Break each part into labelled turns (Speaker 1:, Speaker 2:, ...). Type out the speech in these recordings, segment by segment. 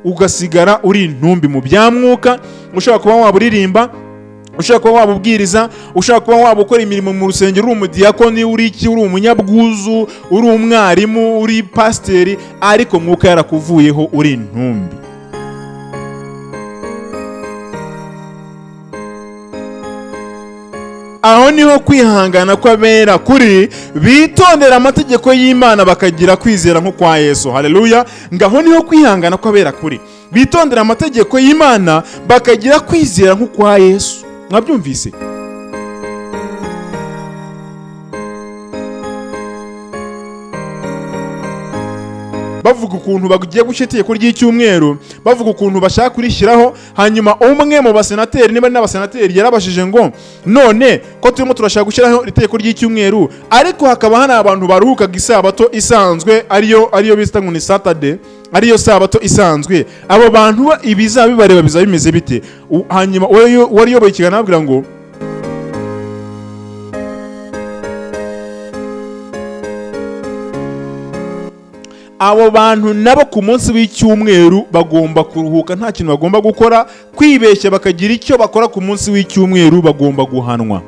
Speaker 1: Ugasigara uri intumbi mu bya mwuka. Ushobora kuba waba uririmba, ushobora kuba waba ubwiriza, ushobora kuba waba ukora imirimo mu rusengero, uri umudiyakoni, uri iki, uri umunyabwuzu, uri umwarimu, uri pasiteri, ariko mwuka yarakuvuyeho, uri intumbi. Aho niho kwihangana kw'abera kuri, bitondera amategeko y'Imana bakagira kwizera nko kwa Yesu. Haleluya! Ngaho niho kwihangana kw'abera kuri, bitondera amategeko y'Imana bakagira kwizera nko kwa Yesu. Mwabyumvise? Bavuga ukuntu bagiye gushyira itegeko ry'icyumweru, bavuga ukuntu bashaka kurishyiraho. Hanyuma umwe mu basenateri, niba ari n'abasenateri, yarabashije ngo: "None ko turimo turashaka gushyiraho itegeko ry'icyumweru, ariko hakaba hari abantu baruhukaga isabato isanzwe, ariyo bita ngo ni Saturday, ariyo sabato isanzwe, abo bantu ibizaba bibareba bizaba bimeze bite?" Hanyuma uwari uyoboye ikiganiro arababwira ngo abo bantu nabo ku munsi w'icyumweru bagomba kuruhuka, nta kintu bagomba gukora. Kwibeshya bakagira icyo bakora ku munsi w'icyumweru, bagomba guhanwa.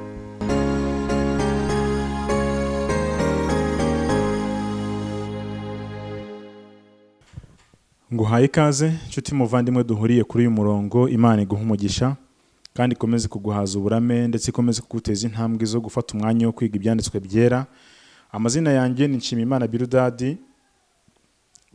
Speaker 1: Nguhaye ikaze, nshuti muvandimwe duhuriye kuri uyu murongo. Imana iguha umugisha kandi ikomeze kuguhaza uburame, ndetse ikomeze kuguteza intambwe zo gufata umwanya wo kwiga ibyanditswe byera. Amazina yanjye ni Nshimiyimana Birudadi.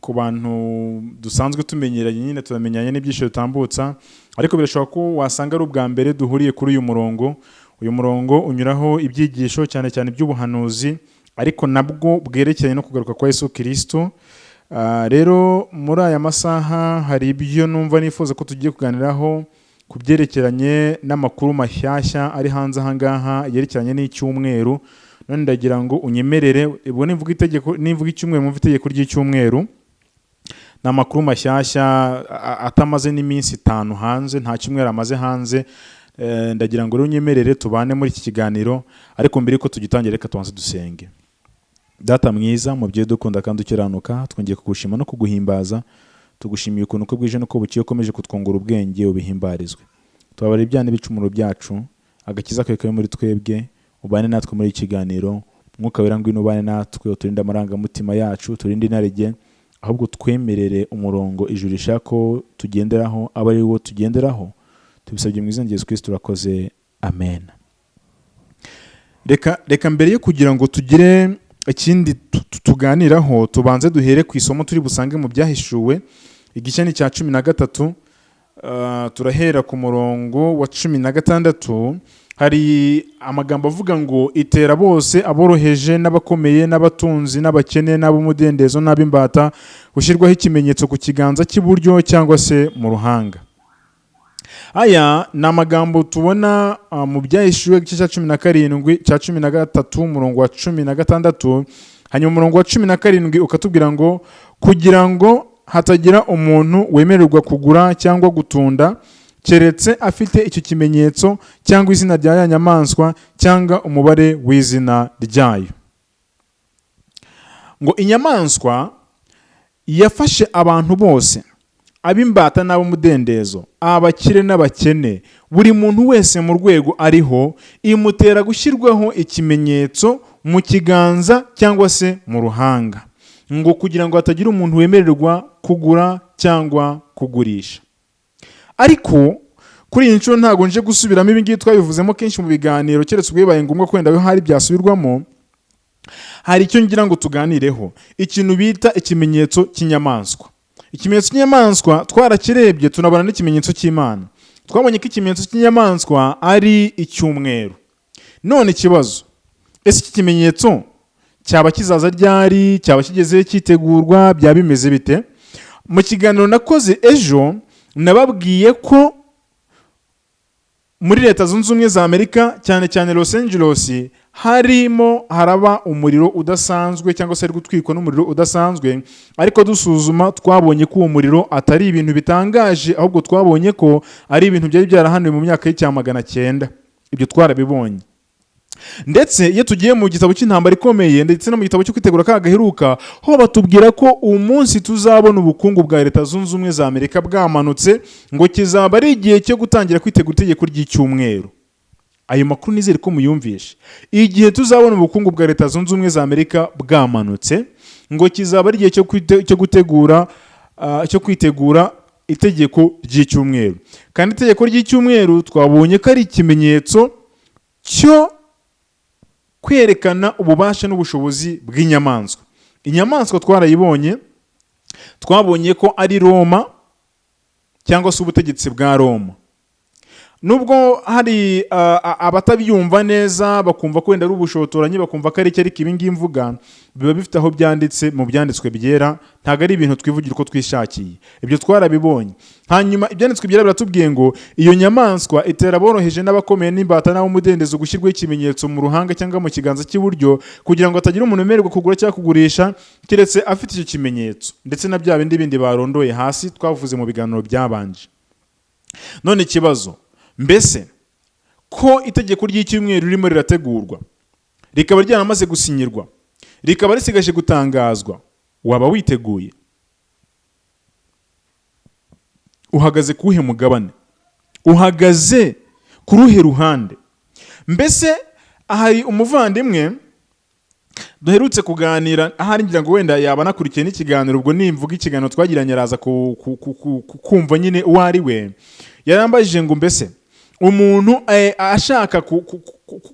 Speaker 1: Ku bantu dusanzwe tumenyeranye nyine, turamenyanye n'ibyiciro dutambutsa, ariko birashoboka ko wasanga ari ubwa mbere duhuriye kuri uyu murongo. Uyu murongo unyuraho ibyigisho cyane cyane iby'ubuhanuzi, ariko nabwo bwerekeranye no kugaruka kwa Yesu Kristo. Rero muri aya masaha hari ibyo numva nifuza ko tugiye kuganiraho ku byerekeranye n'amakuru mashyashya ari hanze aha ngaha yerekeranye n'icyumweru. None ndagira ngo unyemerere, ubwo nimvuga itegeko, nimvuga icyumweru, mwumve itegeko ry'icyumweru. Ni amakuru mashyashya atamaze n'iminsi 5 hanze, nta cyumweru amaze hanze. Ndagira ngo rero unyemerere tubane muri iki kiganiro, ariko mbere yuko tugitangira reka tubanze dusenge. Data mwiza, mubyeyi dukunda kandi ukiranuka, twongeye kugushima no kuguhimbaza. Tugushimiye ukuntu uko bwije n'uko bukeye ukomeje kutwungura ubwenge, ubihimbarizwe. Tubabarira ibyaha n'ibicumuro byacu, agakiza kawe kabe muri twebwe, ubane natwe muri iki kiganiro. Mwuka wera ngwino ubane natwe, uturinde amarangamutima yacu, uturinde inarijye, ahubwo twemerere umurongo ijuru rishaka ko tugenderaho abe ari wo tugenderaho. Tubisabye mu izina rya Yesu Kristo, turakoze, amen. Reka mbere yo kugira ngo tugire ikindi tuganiraho, tubanze duhere ku isomo turi busange mu Byahishuwe igice ni cya 13. Turahera ku murongo wa 16. Hari amagambo avuga ngo: "Itera bose, aboroheje n'abakomeye, n'abatunzi n'abakene, n'ab'umudendezo n'ab'imbata, gushyirwaho ikimenyetso ku kiganza cy'iburyo cyangwa se mu ruhanga." Aya ni amagambo tubona mu Byahishuwe igice cya 17, cya 13, umurongo wa 16. Hanyuma umurongo wa 17 ukatubwira ngo: "Kugira ngo hatagira umuntu wemererwa kugura cyangwa gutunda, keretse afite icyo kimenyetso cyangwa izina rya ya nyamaswa cyangwa umubare w'izina ryayo." Ngo inyamaswa yafashe abantu bose, ab'imbata n'ab'umudendezo, abakire n'abakene, buri muntu wese mu rwego ariho, imutera gushyirwaho ikimenyetso mu kiganza cyangwa se mu ruhanga, ngo kugira ngo hatagira umuntu wemererwa kugura cyangwa kugurisha. Ariko kuri iyi nshuro ntabwo nje gusubiramo ibi ngibi, twabivuzemo kenshi mu biganiro, keretse ubwo bibaye ngombwa ko wenda hari byasubirwamo. Hari icyo ngira ngo tuganireho, ikintu bita ikimenyetso cy'inyamaswa. Ikimenyetso cy'inyamaswa twarakirebye, tunabona n'ikimenyetso cy'Imana. Twabonye ko ikimenyetso cy'inyamaswa ari icyumweru. None ikibazo, ese iki kimenyetso cyaba kizaza ryari? Cyaba kigeze cyitegurwa? Byaba bimeze bite? Mu kiganiro nakoze ejo nababwiye ko muri Leta Zunze Ubumwe za Amerika, cyane cyane Los Angeles, harimo haraba umuriro udasanzwe, cyangwa se hari gutwikwa n'umuriro udasanzwe. Ariko dusuzuma twabonye ko uwo muriro atari ibintu bitangaje, ahubwo twabonye ko ari ibintu byari byarahanuwe mu myaka y'icya 900. Ibyo twarabibonye. Ndetse iyo tugiye mu gitabo cy'Intambara Ikomeye, ndetse no mu gitabo cyo Kwitegura Akaga Gaheruka, ho batubwira ko umunsi tuzabona ubukungu bwa Leta Zunze Ubumwe za Amerika bwamanutse, ngo kizaba ari igihe cyo gutangira kwitegura itegeko ry'icyumweru. Ayo makuru nizere ko muyumvishe. Igihe tuzabona ubukungu bwa Leta Zunze Ubumwe za Amerika bwamanutse, ngo kizaba ari igihe cyo gutegura, cyo kwitegura itegeko ry'icyumweru. Kandi itegeko ry'icyumweru twabonye ko ari ikimenyetso cyo kwerekana ububasha n'ubushobozi bw'inyamaswa. Inyamaswa twarayibonye, twabonye ko ari Roma cyangwa se ubutegetsi bwa Roma. Nubwo hari abatabyumva neza, bakumva ko wenda ari ubushotoranyi, bakumva ko ari icyo, ariko ibi ngibi mvuga biba bifite aho byanditse mu Byanditswe Byera. Ntabwo ari ibintu twivugira uko twishakiye. Ibyo twarabibonye. Hanyuma Ibyanditswe Byera biratubwiye ngo iyo nyamaswa itera aboroheje n'abakomeye n'imbata n'ab'umudendezo gushyirwaho ikimenyetso mu ruhanga cyangwa mu kiganza cy'iburyo, kugira ngo hatagira umuntu wemererwa kugura cyangwa kugurisha keretse afite icyo kimenyetso, ndetse na bya bindi bindi barondoye hasi twavuze mu biganiro byabanje. None ikibazo: mbese ko itegeko ry'icyumweru ririmo rirategurwa, rikaba ryaramaze gusinyirwa, rikaba risigaje gutangazwa, waba witeguye? Uhagaze kuwuhe mugabane? Uhagaze ku ruhe ruhande? Mbese hari umuvandimwe duherutse kuganira, ahari ngira ngo wenda yaba anakurikiye n'ikiganiro, ubwo nimvuga ikiganiro twagiranye araza kumva nyine uwo ari we. Yarambajije ngo mbese umuntu ashaka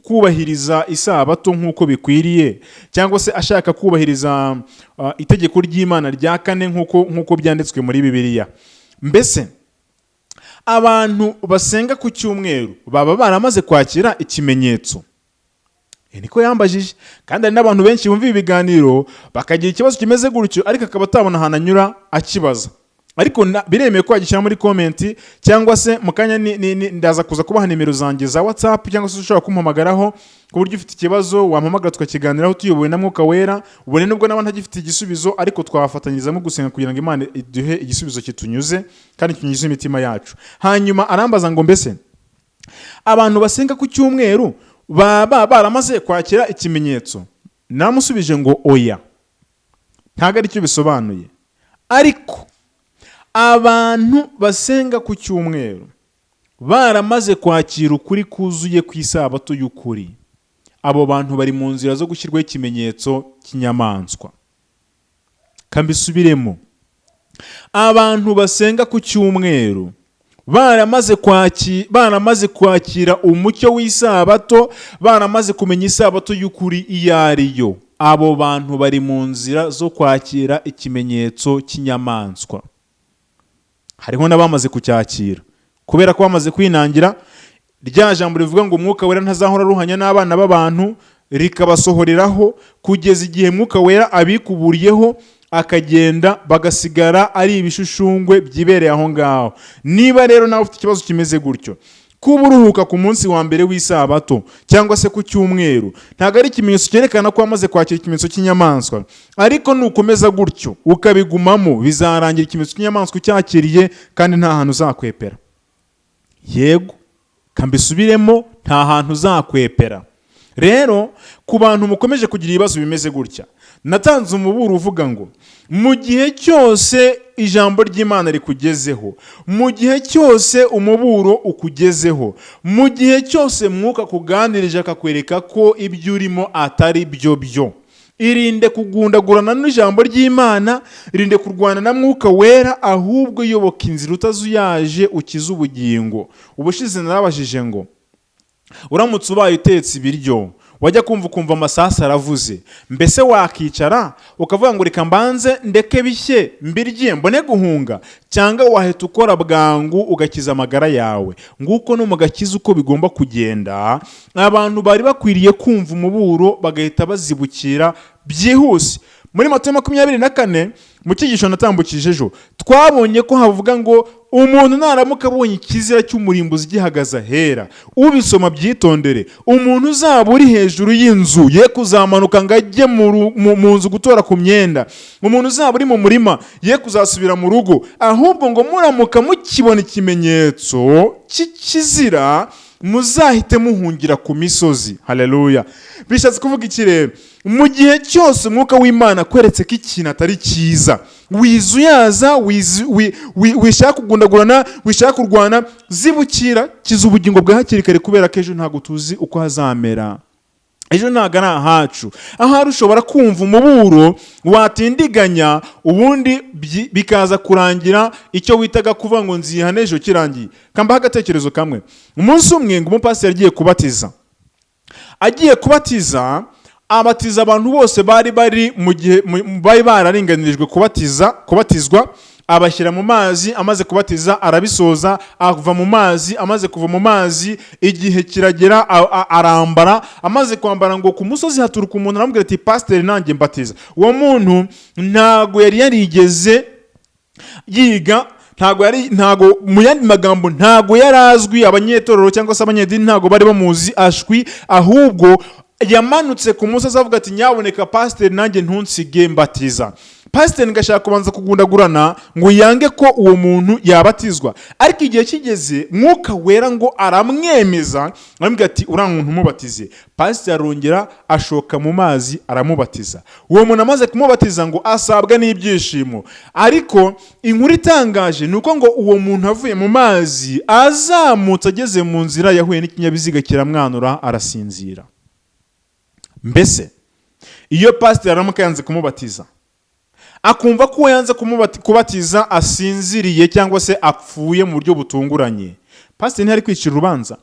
Speaker 1: kubahiriza isabato nk'uko bikwiriye, cyangwa se ashaka kubahiriza itegeko ry'Imana rya kane nk'uko byanditswe muri Bibiliya, mbese abantu basenga ku cyumweru baba baramaze kwakira ikimenyetso? Niko yambajije. Kandi hari n'abantu benshi bumva ibi biganiro bakagira ikibazo kimeze gutyo, ariko akaba atabona ahantu anyura akibaza. Ariko biremewe ko wagishyira muri comment, cyangwa se mu kanya ndaza kuza kubaha nimero zanjye za WhatsApp, cyangwa se ushobora kumpamagaraho, ku buryo ufite ikibazo wampamagara tukakiganiraho tuyobowe na Mwuka Wera. Ubone nubwo naba ntagifite igisubizo, ariko twafatanyirizamo gusenga kugira ngo Imana iduhe igisubizo kitunyuze kandi kinyuze imitima yacu. Hanyuma arambaza ngo mbese abantu basenga ku cyumweru baba baramaze kwakira ikimenyetso? Namusubije ngo oya, ntabwo aricyo bisobanuye. Ariko abantu basenga ku cyumweru baramaze kwakira ukuri kuzuye ku isabato y'ukuri, abo bantu bari mu nzira zo gushyirwaho ikimenyetso cy'inyamaswa. Kambisubiremo: abantu basenga ku cyumweru baramaze kwakira umucyo w'isabato, baramaze kumenya isabato y'ukuri iyo ari yo, abo bantu bari mu nzira zo kwakira ikimenyetso cy'inyamaswa. Hariho n'abamaze kucyakira kubera ko bamaze kwinangira rya jambo rivuga ngo Umwuka Wera ntazahora aruhanya n'abana b'abantu, rikabasohoreraho kugeza igihe Mwuka Wera abikuburiyeho akagenda, bagasigara ari ibishushungwe byibereye aho ngaho. Niba rero nawe ufite ikibazo kimeze gutyo, kuba uruhuka ku munsi wa mbere w'isabato cyangwa se ku cyumweru ntabwo ari ikimenyetso cyerekana ko wamaze kwakira ikimenyetso cy'inyamaswa. Ariko nukomeza gutyo ukabigumamo, bizarangira ikimenyetso cy'inyamaswa ucyakiriye, kandi nta hantu uzakwepera. Yego, kambisubiremo, nta hantu uzakwepera. Rero ku bantu mukomeje kugira ibibazo bimeze gutya, natanze umuburo uvuga ngo mu gihe cyose ijambo ry'Imana rikugezeho, mu gihe cyose umuburo ukugezeho, mu gihe cyose Mwuka akuganirije akakwereka ko ibyo urimo atari byo byo, irinde kugundagurana n'ijambo ry'Imana, irinde kurwana na Mwuka Wera, ahubwo yoboka inzira utazuyaje ukize ubugingo. Ubushize narabajije ngo uramutse ubaye utetse ibiryo, wajya kumva ukumva amasasu aravuze, mbese wakicara ukavuga ngo reka mbanze ndeke bishye mbirye mbone guhunga, cyangwa wahita ukora bwangu ugakiza amagara yawe? Nguko no mu gakiza uko bigomba kugenda. Abantu bari bakwiriye kumva umuburo bagahita bazibukira byihuse. Muri Matayo 24, mu cyigisho natambukije ejo, twabonye ko havuga ngo umuntu naramuka abonye ikizira cy'umurimbuzi gihagaze ahera, ubisoma byitondere, umuntu uzaba uri hejuru y'inzu ye kuzamanuka ngo ajye mu nzu gutora ku myenda, umuntu uzaba uri mu murima ye kuzasubira mu rugo, ahubwo ngo muramuka mukibona ikimenyetso cy'ikizira Muzahite muhungira ku misozi. Haleluya! Bishatse kuvuga iki rero? Mu gihe cyose Umwuka w'Imana akweretse ko ikintu atari cyiza, wizuyaza, wishaka kugundagurana, wishaka kurwana, zibukira, kiza ubugingo bwa hakiri kare, kubera ko ejo ntabwo tuzi uko hazamera. Ejo ntabwo ari ahacu. Ahari ushobora kumva umuburo watindiganya, ubundi bikaza kurangira icyo witaga kuvuga ngo nzihane ejo kirangiye. Kambaho agatekerezo kamwe. Umunsi umwe ngo umupasiteri agiye kubatiza, agiye kubatiza, abatiza abantu bose bari bari mu gihe bari bararinganirijwe kubatizwa, abashyira mu mazi. Amaze kubatiza arabisoza, ava mu mazi. Amaze kuva mu mazi, igihe kiragera arambara. Amaze kwambara, ngo ku musozi haturuka umuntu, aramubwira ati: "Pasiteri, nanjye mbatiza." Uwo muntu ntago yari yarigeze yiga, ntago yari, ntago, mu yandi magambo, ntago yari azwi. Abanyetorero cyangwa se abanyedini ntago bari bamuzi, ashwi. Ahubwo yamanutse ku musozi avuga ati: "Nyaboneka pasiteri, nanjye ntunsige, mbatiza." Pasiteri ngashaka kubanza kugundagurana ngo yange ko uwo muntu yabatizwa, ariko igihe kigeze Mwuka Wera ngo aramwemeza, aramubwira ati: "Uriya muntu umubatize." Pasiteri arongera ashoka mu mazi, aramubatiza. Uwo muntu amaze kumubatiza ngo asabwa n'ibyishimo. Ariko inkuru itangaje ni uko ngo uwo muntu avuye mu mazi, azamutse, ageze mu nzira, yahuye n'ikinyabiziga kiramwanura, arasinzira. Mbese iyo pasiteri aramuka yanze kumubatiza, akumva ko uwo yanze kubatiza asinziriye cyangwa se apfuye mu buryo butunguranye, pasiteri ntiyari kwicira urubanza?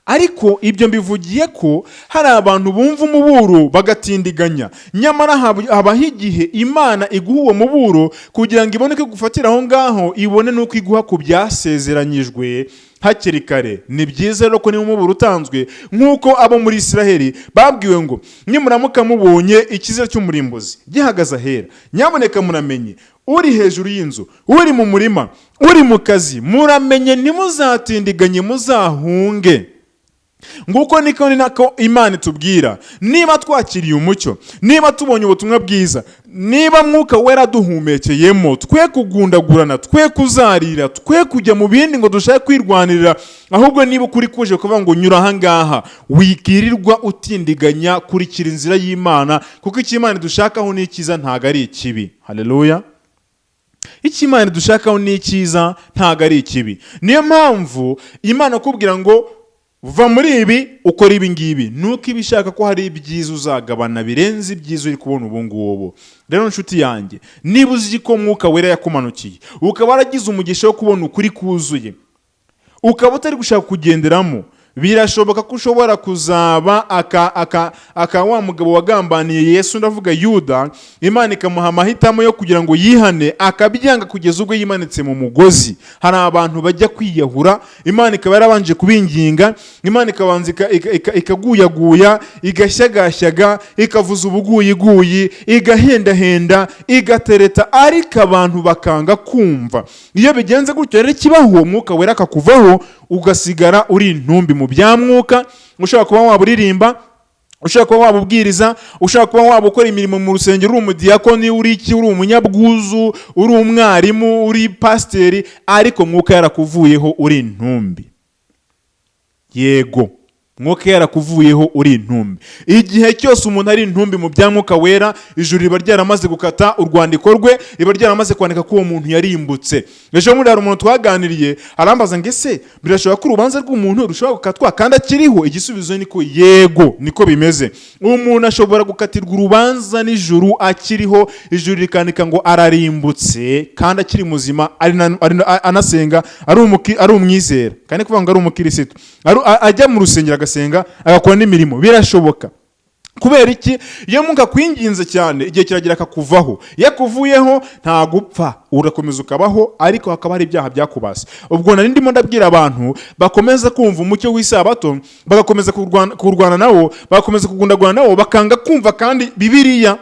Speaker 1: Ariko ibyo mbivugiye ko hari abantu bumva umuburo bagatindiganya, nyamara habaho igihe Imana iguha uwo muburo kugira ngo ibone ko igufatira aho ngaho, ibone n'uko iguha ku byasezeranyijwe hakiri kare. Ni byiza rero ko niba umuburo utanzwe, nk'uko abo muri Israheli babwiwe ngo: "Nimuramuka mubonye ikizira cy'umurimbuzi gihagaze ahera, nyamuneka muramenye, uri hejuru y'inzu, uri mu murima, uri mu kazi, muramenye ntimuzatindiganye, muzahunge." Nguko niko ni nako Imana itubwira. Niba twakiriye umucyo, niba tubonye ubutumwa bwiza, niba Mwuka Wera duhumekeyemo, twe kugundagurana, twe kuzarira, twe kujya mu bindi ngo dushake kwirwanirira. Ahubwo niba ukuri kuje kuvuga ngo nyura ahangaha, wikirirwa utindiganya, kurikira inzira y'Imana, kuko icyo Imana idushakaho ni icyiza, ntabwo ari ikibi. Haleluya! Icyo Imana idushakaho ni icyiza, ntabwo ari ikibi. Niyo mpamvu Imana ikubwira ngo va muri ibi, ukora ibi ngibi, nuko iba ishaka ko hari ibyiza uzagabana birenze ibyiza uri kubona ubu ngubu. Rero nshuti yanjye, niba uzi ko Mwuka Wera yakumanukiye, ukaba waragize umugisha wo kubona ukuri kuzuye, ukaba utari gushaka kugenderamo, birashoboka ko ushobora kuzaba aka wa mugabo wagambaniye Yesu, ndavuga Yuda. Imana ikamuha amahitamo yo kugira ngo yihane, akabyanga kugeza ubwo yimanitse mu mugozi. Hari abantu bajya kwiyahura, Imana ikaba yarabanje kubinginga, Imana ikabanza ikaguyaguya, igashyagashyaga, ikavuza ubuguyiguyi, igahendahenda, igatereta, ariko abantu bakanga kumva. Iyo bigenze gutyo rero, ikibaho, Umwuka Wera akakuvaho, ugasigara uri intumbi mu bya mwuka. Ushobora kuba waba uririmba, ushobora kuba waba ubwiriza, ushobora kuba waba ukora imirimo mu rusengero, uri umudiyakoni, uri iki, uri umunyabwuzu, uri umwarimu, uri pasiteri, ariko Mwuka yarakuvuyeho, uri intumbi. Yego, Mwuka yarakuvuyeho, uri intumbi. Igihe cyose umuntu ari intumbi mu bya Mwuka Wera, ijuru riba ryaramaze gukata urwandiko rwe, riba ryaramaze kwandika ko uwo muntu yarimbutse. Ejo bundi hari umuntu twaganiriye, arambaza ngo: "Ese birashoboka ko urubanza rw'umuntu rushobora gukatwa kandi akiriho?" Igisubizo niko yego, niko bimeze. Umuntu ashobora gukatirwa urubanza n'ijuru akiriho, ijuru rikandika ngo ararimbutse kandi akiri muzima, anasenga, ari umwizera, kandi kuvuga ngo ari umukirisitu, ajya mu rusengero, agasenga, agakora n'imirimo. Birashoboka. Kubera iki? Iyo Mwuka akwinginze cyane, igihe kiragira akakuvaho. Iyo akuvuyeho, nta gupfa, urakomeza ukabaho, ariko hakaba hari ibyaha byakubase. Ubwo nari ndimo ndabwira abantu bakomeza kumva umucyo w'isabato, bagakomeza kurwana nawo, bagakomeza kugundagurana nawo, bakanga kumva kandi Bibiliya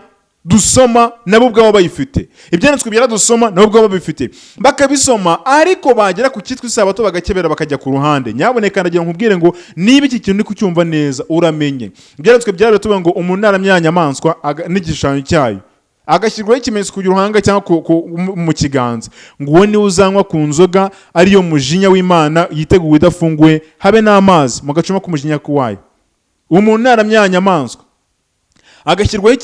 Speaker 1: dusoma nabo ubwabo bayifite, Ibyanditswe byera dusoma nabo ubwabo babifite, bakabisoma, ariko bagera ku cyitwa isabato bagakebera, bakajya ku ruhande. Nyaboneka ndagira nkubwire ngo niba iki kintu uri kucyumva neza, uramenye Ibyanditswe byera biratubwira ngo umuntu naramya nyamaswa n'igishushanyo cyayo. agashyirwaho ikimenyetso ku ruhanga cyangwa mu kiganza, ngo uwo niwe uzanywa ku nzoga ariyo mujinya w'Imana yiteguwe idafunguye habe n'amazi mu gacuma k'umujinya wayo. Umuntu naramya ya nyamaswa agashyirwaho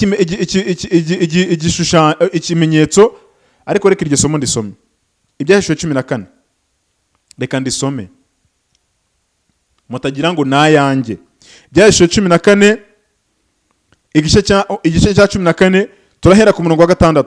Speaker 1: ikimenyetso. Ariko reka iryo somo ndisome, Ibyahishuwe 14, reka ndisome mutagira ngo ni ayanjye. Ibyahishuwe 14, igice cya 14, turahera ku murongo wa 6.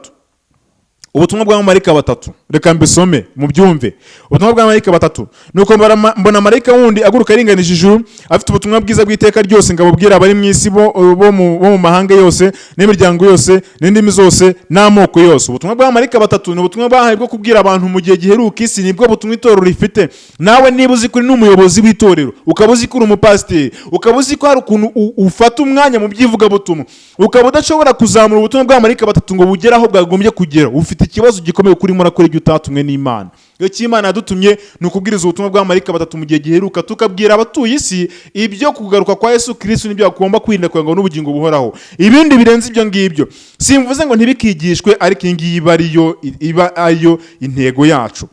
Speaker 1: Ubutumwa bw'abamarayika batatu, reka mbisome mubyumve. Ubutumwa bw'abamarayika batatu. Nuko mbona marayika wundi aguruka aringanije ijuru, afite ubutumwa bwiza bw'iteka ryose, ngo abubwire abari mu isi bo mu mahanga yose n'imiryango yose n'indimi zose n'amoko yose. Ubutumwa bw'abamarayika batatu ni ubutumwa bahawe bwo kubwira abantu mu gihe giheruka isi. Nibwo butumwa itorero rifite. Nawe niba uzi ko uri n'umuyobozi w'itorero, ukaba uzi ko uri umupasiteri, ukaba uzi ko hari ukuntu ufata umwanya mu by'ivugabutumwa, ukaba udashobora kuzamura ubutumwa bw'abamarayika batatu ngo bugere aho bwagombye kugera, ufite ikibazo gikomeye kuri murakora ibyo utatumwe n'Imana. Icyo Imana yadutumye ni ukubwiriza ubutumwa bw'abamarayika batatu mu gihe giheruka, tukabwira abatuye isi ibyo kugaruka kwa Yesu Kristo n'ibyo bagomba kwirinda kugira ngo n'ubugingo buhoraho. Ibindi birenze ibyo ngibyo, simvuze ngo ntibikigishwe, ariko iyi ngiyi iba ariyo intego yacu.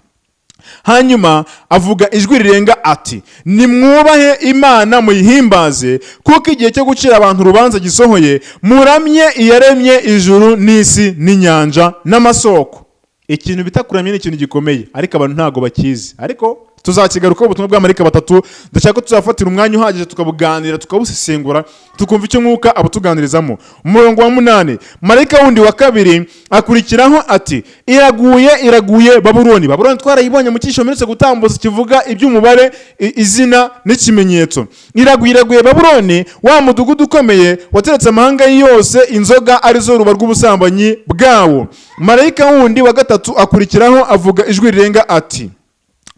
Speaker 1: Hanyuma avuga ijwi rirenga ati: "Nimwubahe Imana muyihimbaze, kuko igihe cyo gucira abantu urubanza gisohoye. Muramye iyaremye ijuru n'isi n'inyanja n'amasoko." Ikintu bita kuramya ni ikintu gikomeye, ariko abantu ntabwo bakizi, ariko tuzakigarukaho. Ubutumwa bw'abamarayika batatu ndashaka ko tuzafatira umwanya uhagije tukabuganira, tukabusesengura, tukumva icyo Mwuka abutuganirizamo. Umurongo wa 8, marayika wundi wa kabiri akurikiraho ati: "Iraguye, iraguye Babuloni." Babuloni twarayibonye mu cyisho mperutse gutambutsa kivuga iby'umubare, izina n'ikimenyetso. "Iraguye, iraguye Babuloni, wa mudugudu ukomeye wateretse amahanga yose inzoga arizo ruba rw'ubusambanyi bwawo." Marayika wundi wa gatatu akurikiraho avuga ijwi rirenga ati,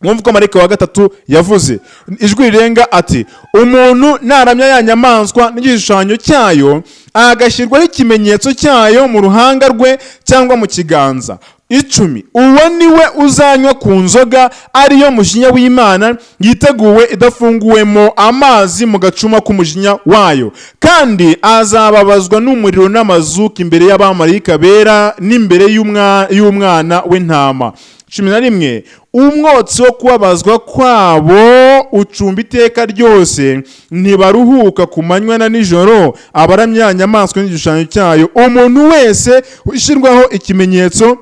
Speaker 1: mwumva uko marayika wa gatatu yavuze ijwi rirenga ati: "Umuntu naramya ya nyamaswa n'igishushanyo cyayo, agashyirwaho ikimenyetso cyayo mu ruhanga rwe cyangwa mu kiganza." 10, "Uwo ni we uzanywa ku nzoga ariyo mujinya w'Imana yiteguwe idafunguwemo amazi mu gacuma k'umujinya wayo, kandi azababazwa n'umuriro n'amazuka imbere y'abamarayika bera n'imbere y'Umwana w'Intama." 11, "Umwotsi wo kubabazwa kwabo ucumba iteka ryose, ntibaruhuka ku manywa na nijoro, abaramya nyamaswa n'igishushanyo cyayo, umuntu wese ushyirwaho ikimenyetso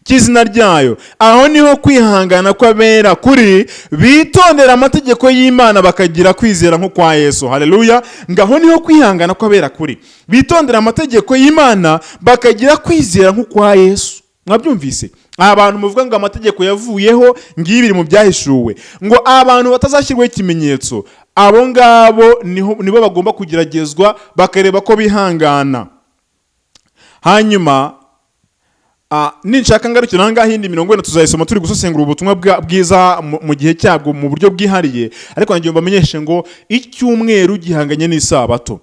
Speaker 1: cy'izina ryayo. Aho niho kwihangana kw'abera kuri, bitondera amategeko y'Imana bakagira kwizera nko kwa Yesu." Haleluya! Ngaho niho kwihangana kw'abera kuri, bitondera amategeko y'Imana bakagira kwizera nko kwa Yesu. Mwabyumvise? Abantu muvuga ngo amategeko yavuyeho, ngibi biri mu Byahishuwe, ngo abantu batazashyirwaho ikimenyetso, abo ngabo nibo bagomba kugeragezwa bakareba ko bihangana. Hanyuma ninshaka ngarukira aha ngaha, iyindi mirongo wenda tuzayisoma turi gusesengura ubutumwa bwiza mu gihe cyabwo mu buryo bwihariye. Ariko nagira ngo mbamenyeshe ngo icyumweru gihanganye n'isabato.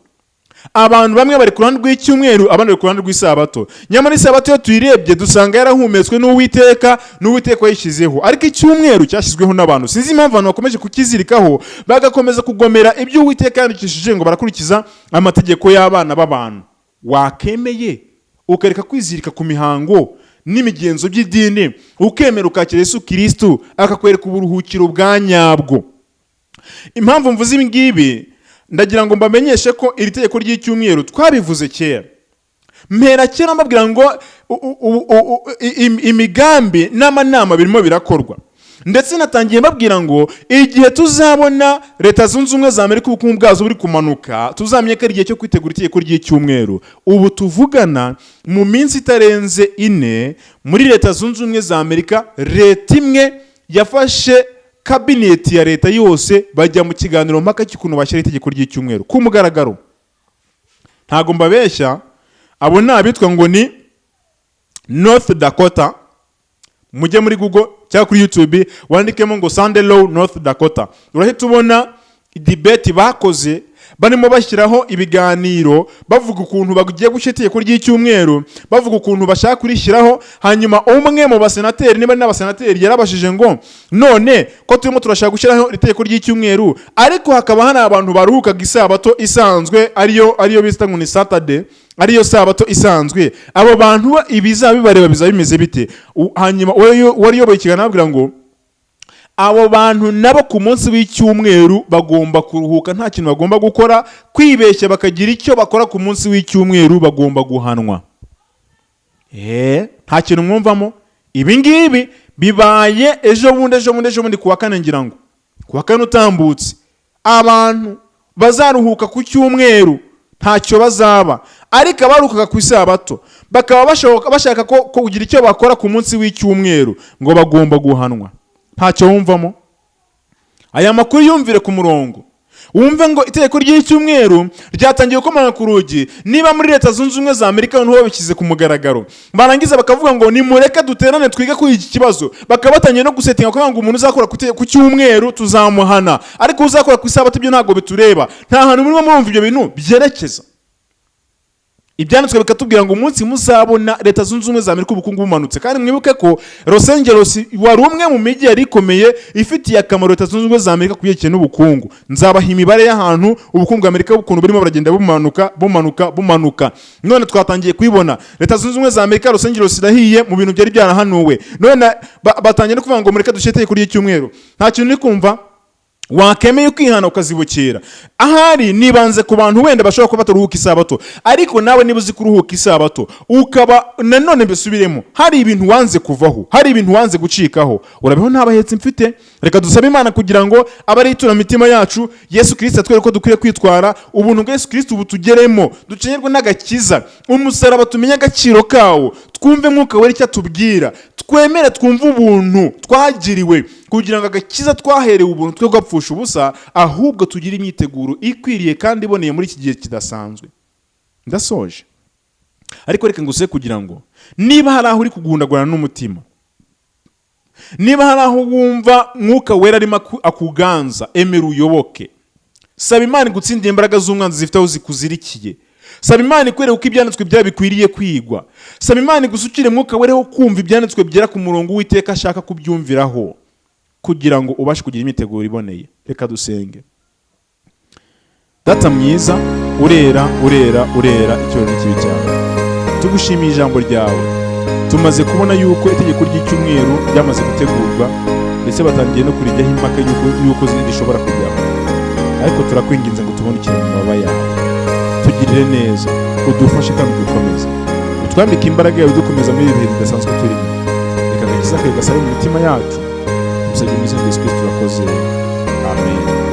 Speaker 1: Abantu bamwe bari ku ruhande rw'icyumweru, abandi bari ku ruhande rw'isabato. Nyamara isabato iyo tuyirebye dusanga yarahumetswe n'Uwiteka, n'Uwiteka yayishyizeho, ariko icyumweru cyashyizweho n'abantu. Sinzi impamvu abantu bakomeje kukizirikaho, bagakomeza kugomera ibyo Uwiteka yandikishije, ngo barakurikiza amategeko y'abana b'abantu. Wakemeye ukareka kwizirika ku mihango n'imigenzo by'idini, ukemera ukakira Yesu Kirisitu akakwereka uburuhukiro bwa nyabwo. Impamvu mvuze ibi ngibi, ndagira ngo mbamenyeshe ko iri tegeko ry'icyumweru twabivuze kera, mpera kera mbabwira ngo imigambi n'amanama birimo birakorwa. Ndetse natangiye mbabwira ngo igihe tuzabona Leta Zunze Ubumwe za Amerika ubukungu bwazo buri kumanuka, tuzamenye ko ari igihe cyo kwitegura itegeko ry'icyumweru. Ubu tuvugana, mu minsi itarenze 4, muri Leta Zunze Ubumwe za Amerika leta imwe yafashe kabineti ya leta yose, bajya mu kiganiro mpaka cy'ukuntu bashyira itegeko ry'icyumweru ku mugaragaro. Ntabwo mbabeshya, abo ni abitwa ngo ni North Dakota. Mujye muri Google cyangwa kuri YouTube wandikemo ngo "Sunday Law North Dakota", urahita ubona debate bakoze. Barimo bashyiraho ibiganiro, bavuga ukuntu bagiye gushyira itegeko ry'icyumweru, bavuga ukuntu bashaka kurishyiraho. Hanyuma umwe mu basenateri, niba ari n'abasenateri, yarabashije ngo: "None ko turimo turashaka gushyiraho itegeko ry'icyumweru, ariko hakaba hari abantu baruhukaga isabato isanzwe, ariyo bita ngo ni Saturday, ariyo sabato isanzwe, abo bantu ibizaba bibareba bizaba bimeze bite?" Hanyuma uwari uyoboye ikiganiro ababwira ngo abo bantu nabo ku munsi w'icyumweru bagomba kuruhuka, nta kintu bagomba gukora. Kwibeshya bakagira icyo bakora ku munsi w'icyumweru, bagomba guhanwa. Nta kintu mwumvamo? Ibi ngibi bibaye ejo bundi ku wa kane, ngira ngo ku wa kane utambutse. Abantu bazaruhuka ku cyumweru ntacyo bazaba, ariko abaruhukaga ku isabato bakaba bashaka ko kugira icyo bakora ku munsi w'icyumweru, ngo bagomba guhanwa. Ntacyo wumvamo? Aya makuru yumvire ku murongo, wumve ngo itegeko ry'icyumweru ryatangiye gukomanga ku rugi. Niba muri Leta Zunze Ubumwe za Amerika noneho babishyize ku mugaragaro, barangiza bakavuga ngo nimureke duterane twige kuri iki kibazo, bakaba batangiye no gusettinga kuvuga ngo umuntu uzakora ku cyumweru tuzamuhana, ariko uzakora ku isabato ibyo ntabwo bitureba. Nta hantu murimo murumva ibyo bintu byerekeza? Ibyanditswe bikatubwira ngo umunsi muzabona Leta Zunze Ubumwe za Amerika ubukungu bumanutse, kandi mwibuke ko Los Angeles wari umwe mu mijyi yari ikomeye ifitiye akamaro Leta Zunze Ubumwe za Amerika ku byerekeye n'ubukungu. Nzabaha imibare y'ahantu ubukungu bwa Amerika ukuntu burimo buragenda bumanuka, bumanuka, bumanuka. None twatangiye kubibona, Leta Zunze Ubumwe za Amerika, Los Angeles irahiye mu bintu byari byarahanuwe. None batangiye no kuvuga ngo mureke dushyire itegeko ry'icyumweru. Nta kintu uri kumva? Wakemeye ukihana, ukazibukira. Ahari nibanze ku bantu wenda bashobora kuba bataruhuka isabato, ariko nawe niba uzi kuruhuka isabato, ukaba nanone mbisubiremo, hari ibintu wanze kuvaho, hari ibintu wanze gucikaho, urabeho. Nta bahetsi mfite. Reka dusabe Imana kugira ngo abe ari itura mitima yacu. Yesu Kirisito atwereke ko dukwiye kwitwara. Ubuntu bwa Yesu Kirisito butugeremo, dukenyerwe n'agakiza, umusaraba tumenye agaciro kawo, twumve Mwuka Wera icyo atubwira, twemere twumve ubuntu twagiriwe, kugira ngo agakiza twaherewe ubuntu twe gapfusha ubusa, ahubwo tugire imyiteguro ikwiriye kandi iboneye muri iki gihe kidasanzwe. Ndasoje, ariko reka nguse kugira ngo niba hari aho uri kugundagurana n'umutima, niba hari aho wumva Mwuka Wera arimo akuganza, emera uyoboke. Saba Imana igutsindira imbaraga z'umwanzi zifite aho zikuzirikiye. Saba Imana ikwereka uko ibyanditswe byaba bikwiriye kwigwa. Saba Imana igusukire Mwuka Wera wo kumva ibyanditswe byera ku murongo Uwiteka ashaka kubyumviraho, kugira ngo ubashe kugira imyiteguro iboneye. Reka dusenge. Data mwiza, urera, urera, urera, icyubahiro n'ikibe cyawe. Tugushimiye ijambo ryawe. Tumaze kubona yuko itegeko ry'icyumweru ryamaze gutegurwa, ndetse batangiye no kurijyaho impaka yuko rishobora kujyaho. Ariko turakwinginze ngo tubonekere mu mababa yawe, tugirire neza, udufashe kandi udukomeze, utwambike imbaraga yawe, dukomeza muri ibi bihe bidasanzwe turimo. Reka agakiza kawe gasabe mu mitima yacu. Tubisabye mu izina rya Yesu Kristo, turakoze, amen.